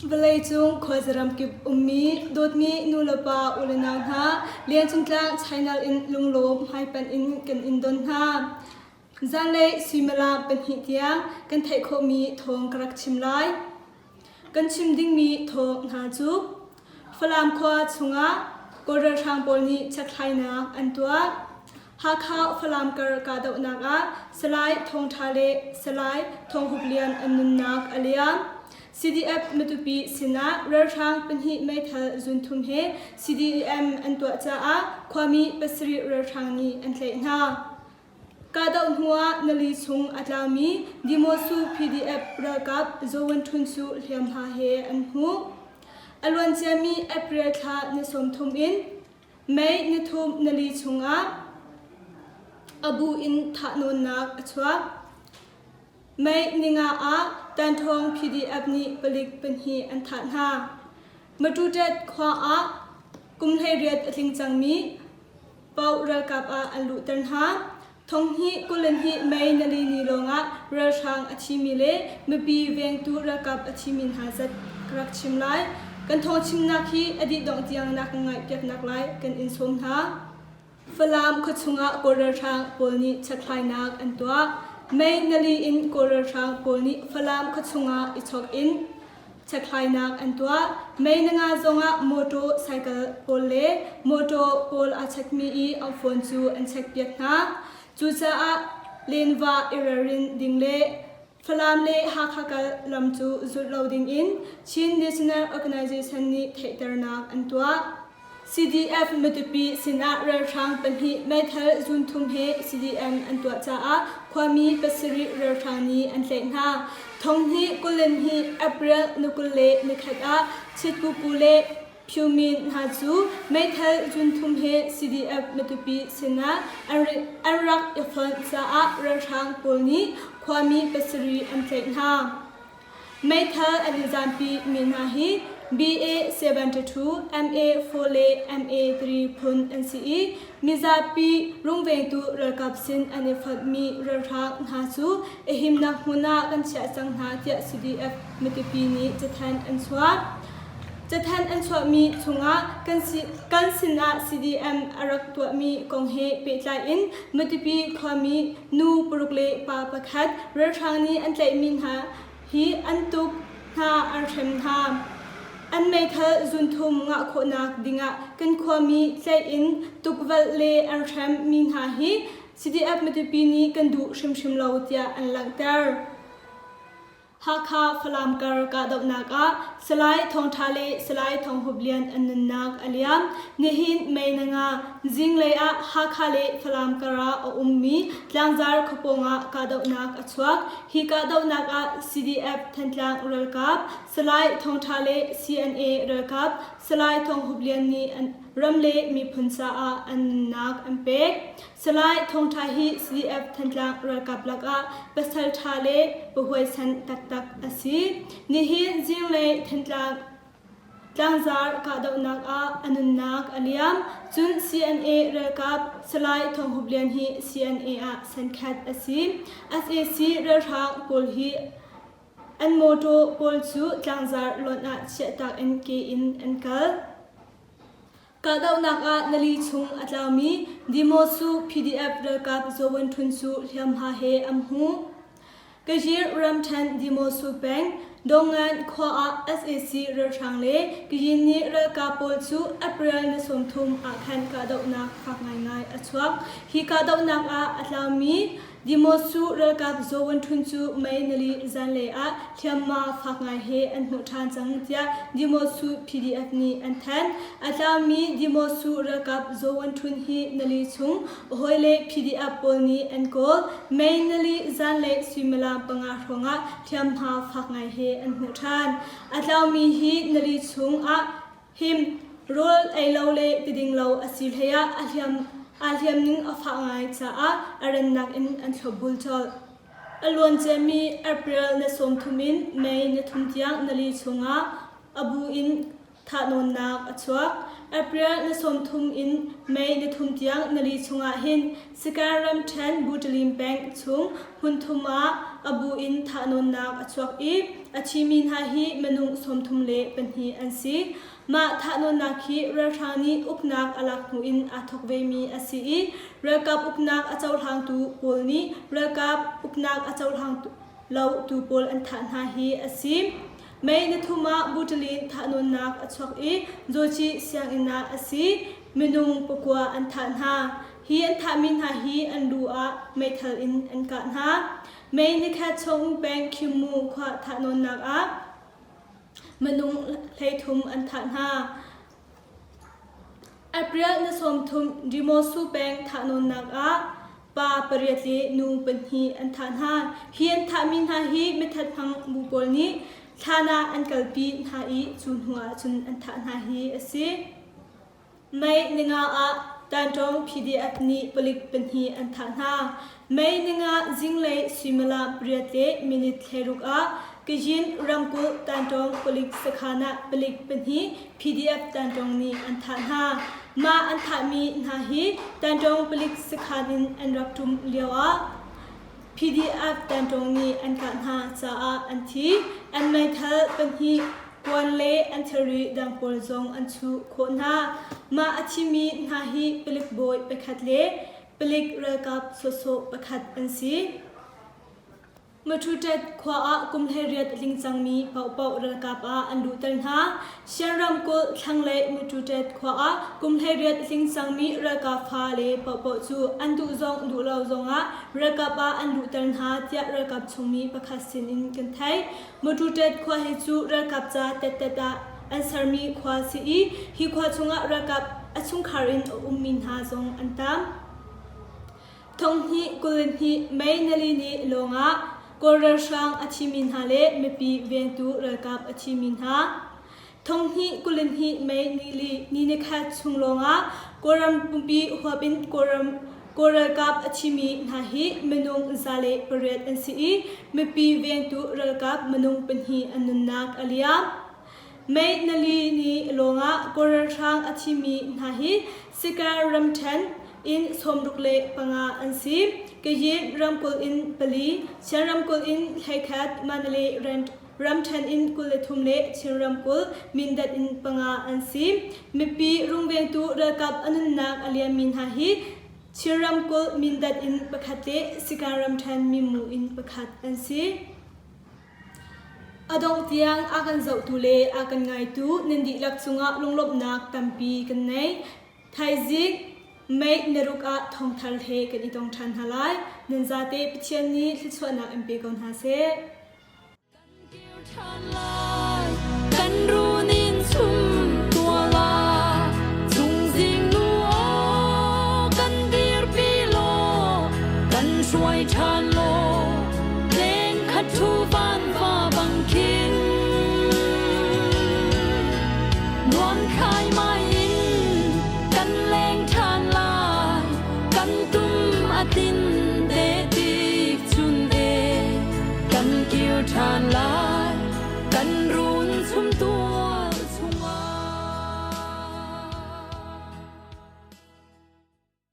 Vawleicung khuazaram kip ummi dawtmi nulepa ulenau hna, Liancungtlang China in lunglawm hmaipanh in kan in don hna. Zanlei suimilam pahnih tiang kan theih khawhmi thawng ka rak chim lai. Kan chim dingmi thawng hna cu Falam khua chungah Kawl ralhrang pawl nih chekhlainak an tuah. Hakha Falam kar kahdohnak ah Salai Thawng Ṭha le Salai Thawng Hup Lian an nunnak a liam. CDF Matupi sinah ralhrang pahnih meithal zunthum he CDM an tuah caah khuami pasarih ralhrang nih an tlaih hna. Kahdoh hnuah nali chung a tlaumi Dimosu PDF ralkap Zaw Wan Htun cu hliamhma he an hmuh. A luanciami April thla ni 30 in May ni thum nali chungah a bu in thahnawnnak a chuak. May ninga ah Tanthawng PDF nih palik pahnih an thah hna. Matutet khua ah kum 18 a tling cangmi paoh ralkap ah an luhter hna. Thonghnih 22 May nali ni lawngah ralhrang a thimi le mipi vengtu ralkap a thimi hna zat ka rak chim lai. Kan thawngchimnak hi a dih dongh tiang na kan ngaihpiaknak lai kan in sawm hna. Falam khuachung ah Kawl ralhrang pawl nih chekhlainak an tuah. May nali in Kawl ralhrang pawl nih Falam khuachung ah i chok in Chekhlainak an tuah. May ninga zongah mawṭaw cycle pawl le mawṭaw pawl aa chekmi i an phone cu an chekpiak hna. Cucaah lenva i ralrin ding le Falam le Hakha kal lam cu zulh lo dingin Chin National Organization nih theihternak an tuah. CDF Matupi sinah ralhrang pahnih meithal zunthum he CDM an tuah caah khuami pasarih ralhrang nih an tlaih hna. Thonghnih 22 April ni 21 ah Chitpupu le Phyomin hna cu meithal zunthum he CDF Matupi sinah an rak i fonh caah ralhrang pawl nih khuami pasarih an tlaih hna. Meithal an i zaampi mi hna hi BA-72, MA-4 le MA-3 phun an si i mizapi rungvengtu ralkap sin an i fonhmi ralhrang hna cu a himnak hmun ah kan chiah cang hna tiah CDF Matupi nih cathanh an chuah. Cathanh an chuahmi chungah kan sinah CDM a rak tuahmi kong he pehtlai in Matupi khuami nu paruk le pa pakhat ralhrang nih an tlaihmi hna hi an tuk hna an hrem hna. An meithal zunthum ngah khawhnak dingah kan khuami tlaih in tukvelh le an hrem mi hna hi CDF Matupi nih kan duh hrimhrim lo tiah an langhter. Hakha Falam kar kahdohnak ah Salai Thawng Ṭha le Salai Thawng Hup Lian an nunnak a liam. Nihin May ninga zinglei ah Hakha le Falam kar ah a ummi Tlangzar khuapawng ah kahdohnak a chuak. Hi kahdohnak ah CDF Thantlang ralkap Salai Thawng Ṭha le CNA ralkap Salai Thawng Hup Lian nih an ram le miphun caah an nunnak an pek. Salai Thawng Ṭha hi CDF Thantlang ralkap lakah pasal ṭha le pahuaisen taktak a si. Nihin zinglei Thantlang tlangzar kahdohnak ah a nunnak a liam. Cun CNA ralkap Salai Thawng Hup Lian hi CNA ah sankhat a si. Sac ralhrang pawl hi an mawṭaw pawl cu tlangzar lonh ah chiahtak in ke in an kal. Kahdohnak ah nali chung a tlaumi Dimosu PDF ralkap Zaw Win Htun cu hliamhma he an hmu. Kayir ramṭhen Dimosu peng Dongan khua ah sac ralhrang le Kayinni ralkap pawl cu April ni 30 ah khan kahdohnak fak ngaingai a chuak. Hi kahdohnak ah a tlaumi Dimosu ralkap Zaw Win Htun cu May nili zanlei ah hliamhma fak ngai he an hmuh ṭhan cang tiah Dimosu PDF nih an thanh. A tlaumi Dimosu ralkap Zaw Win Htun hi nali chung a hawile PDF pawl nih an kawl. May nili zanlei suimilam panga hrawngah hliamhma fak ngai he an hmuh ṭhan. A tlaumi hi nali chung ah Him rawl ei lo le tiding lo a si hlei ah a hliam aa hliam ning a fah ngai caah a rannak in an thlopbul colh. A luan ciami April ni 30 in May ni thum tiang nili chungah a bu in thahnawnnak a chuak. April ni 30 in May ni thum tiang nili chungah hin Sagaing ramṭhen Butalim peng chung hmunthum ah a bu in thahnawnnak a chuak i a thimi hna hi minung 32 an si. Mah thahnawnnak hi ralhrang nih uknak a lak hnu in aa thawk vemi a si i ralkap uknak a cohlangtu pawl nih ralkap uknak a cohlang lo tu pawl an thah hna hi a si. May ni thum ah Butalin thahnawnnak a chuak i Zawci sianginn ah a si. Minung pakua an thah hna. Hi an thahmi hna hi an lu ah meithal in an kah hna. May nikhat Chawng peng Khimu khua thahnawnnak ah minung 13 an thah hna. April ni 30 Dimosu peng thahnawnnak ah pa pariat le nu pahnih an thah hna. Hi an thahmi hna hi mithat hmang bu pawl nih thlan ah an kalpi hna i cu hnu ah cun an thah hna hi a si. May ninga ah Tanṭawng PDF nih palik pahnih an thah hna. May ninga zinglei suimilam pariat le minute 16 ah Kayin ramkulh Tanṭawng palik sakhan ah palik pahnih PDF Tanṭawng nih an thah hna. Mah an thahmi hna hi Tanṭawng palik sakhan in an rak ṭum lioah PDF Tanṭawng nih an kah hna caah an thi. An meithal pahnih kuan le an thilri dang pawl zong an chuh khawh hna. Mah a thimi hna hi palik bawi pakhat le palik ralkap sawsawh pakhat an si. Mathutet khua ah kum 18 a tling cangmi paohpaoh ralkap ah an luhter hna. Shan ramkulh thlanglei Mathutet khua ah kum 18 a tling cangmi ralkap fale paohpaoh cu an duh zong duh lo zongah ralkap ah an luhter hna tiah ralkap chungmi pakhat sinin kan theih. Mathutet khua hi cu ralkap ca tettet ah an sermi khua si i hi khua chungah ralkap a chungkhar in a ummi hna zong an tam. Thonghnih 22 May nali ni lawngah Kawl ralhrang a thimi hna le mipi vengtu ralkap a thimi hna. Thonghnih 22 May nili ni nikhat chung lawngah Kawlram pumpi huap in Kawlram Kawl ralkap a thimi hna hi minung 108 an si i mipi vengtu ralkap minung pahnih an nunnak a liam. May nali ni lawngah Kawl ralhrang a thimi hna hi Sikar ramṭhen in 65 an si. Kayin ramkulh in pali, Shan ramkulh in 11, Mandalay ramṭhen in 23 le Chin ramkulh Mindat in panga an si. Mipi rungvengtu ralkap a nunnak a liammi hna hi Chin ramkulh Mindat in pakhat le Sikar ramṭhen Mimu in pakhat an si. A dongh tiang a kan zohtu le a kan ngaitu nan dihlak cungah lunglawmhnak tampi kan nei. Thaizing May naruk ah thawngthar he kan i tong ṭhan hna lai. Nan zate Pathian nih thluachuahnak in pe ko hna seh. Kan kir ṭhan lai.